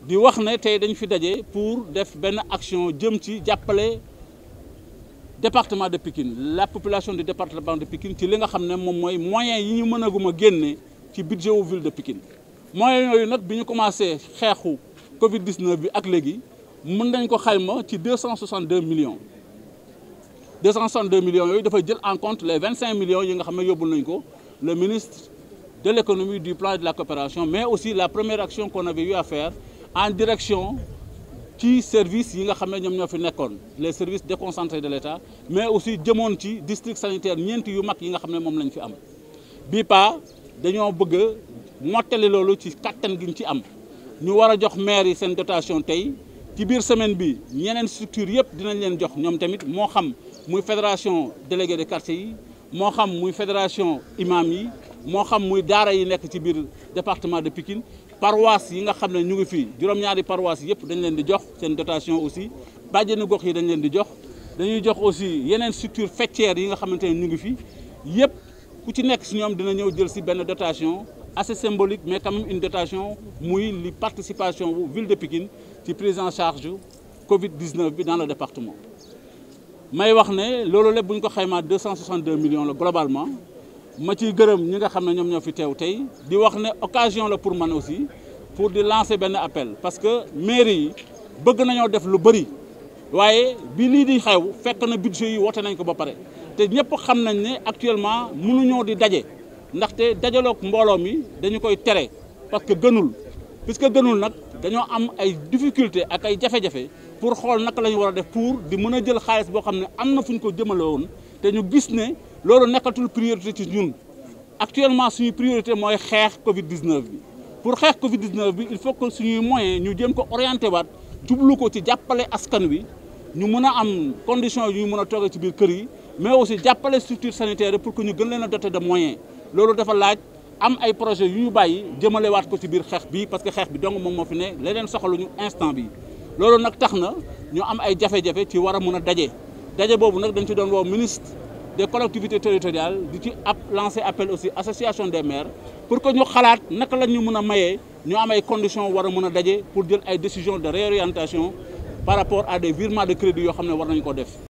di wax ne tey dañ fi daje pour def benn action jëm ci jàppale département de Pikine la population du département de Pikine ci li nga xam ne moom mooy moyens yi ñu mën a guma génne ci budget wu ville de Pikine moyens yooyu nag bi ñu commencé xeexu Covid 19 bi ak léegi mën nañ ko xayma ci 262 millions 262 millions yooyu dafay jël en compte les 25 millions yi nga xam ne yóbbul nañ ko le ministre de l'économie, du plan et de la coopération, mais aussi la première action qu'on avait eu à faire en direction ci services yi nga xam ne ñoom ñoo fi nekkoon les services déconcentrés de l'État, mais aussi jëmoon ci district sanitaire ñeenti yu mag yi nga xam ne moom lañ fi am bii pa dañoo bëgg a mottali loolu ci kattan gi ñu ci am ñu war a jox maire yi seen dotation tey ci biir semaine bi ñeneen structure yëpp dinañ leen jox ñoom tamit moo xam muy fédération délégué de quartier yi moo xam muy fédération imam yi moo xam muy daara yi nekk ci biir département de Pikine paroisse yi nga xam ne ñu ngi fii juróom-ñaari paroisse yëpp dañ leen di jox seen dotation aussi bàjjenu gox yi dañ leen di jox dañuy jox aussi yeneen structure faîtière yi nga xamante ne ñu ngi fi yëpp ku ci nekk si ñoom dina ñëw jël si benn dotation assez symbolique mais quand même une dotation muy li participation bu ville de Pikine ci prise en charge Covid 19 bi dans le département. may wax ne loolu lépp bu ñu ko xaymaa 262 millions la globalement ma ciy gërëm ñi nga xam ne ñoom ñoo fi teew tey di wax ne occasion la pour man aussi pour di lancer benn appel parce que mairie yi bëgg nañoo def lu bëri waaye bi lii di xew fekk na budget yi wote nañ ko ba pare te ñëpp xam nañ ne actuellement mënuñoo di daje ndaxte dajaloog mbooloo mi dañu koy tere parce que gënul puisque gënul nag dañoo am ay difficulté ak ay jafe-jafe pour xool naka la ñu war a def pour di mën a jël xaalis boo xam ne am na fu ñu ko jëmale woon te ñu gis ne loolu nekkatul priorité ci ñun actuellement suñu priorité mooy xeex Covid 19 bi pour xeex Covid 19 bi il faut que suñuy moyens ñu jéem ko orienté waat jublu ko ci jàppale askan wi ñu mën a am condition yu ñu mën a toogee ci biir kër yi mais aussi jàppale structure sanitaire pour que ñu gën leen a doter de moyens loolu dafa laaj am ay projets yu ñu bàyyi jëmale waat ko ci biir xeex bi parce que xeex bi dong moom moo fi ne leneen soxaluñu instant bi loolu nag tax na ñu am ay jafe-jafe ci war a mën a daje boobu nag dañ ci doon woo ministre des collectivités territoriales di ci lancer appel aussi association des maires pour que ñu xalaat naka la ñu mën a mayee ñu am ay conditions war a mën a daje pour jël ay décisions de réorientation par rapport à des virements de crédit yoo xam ne war nañ ko def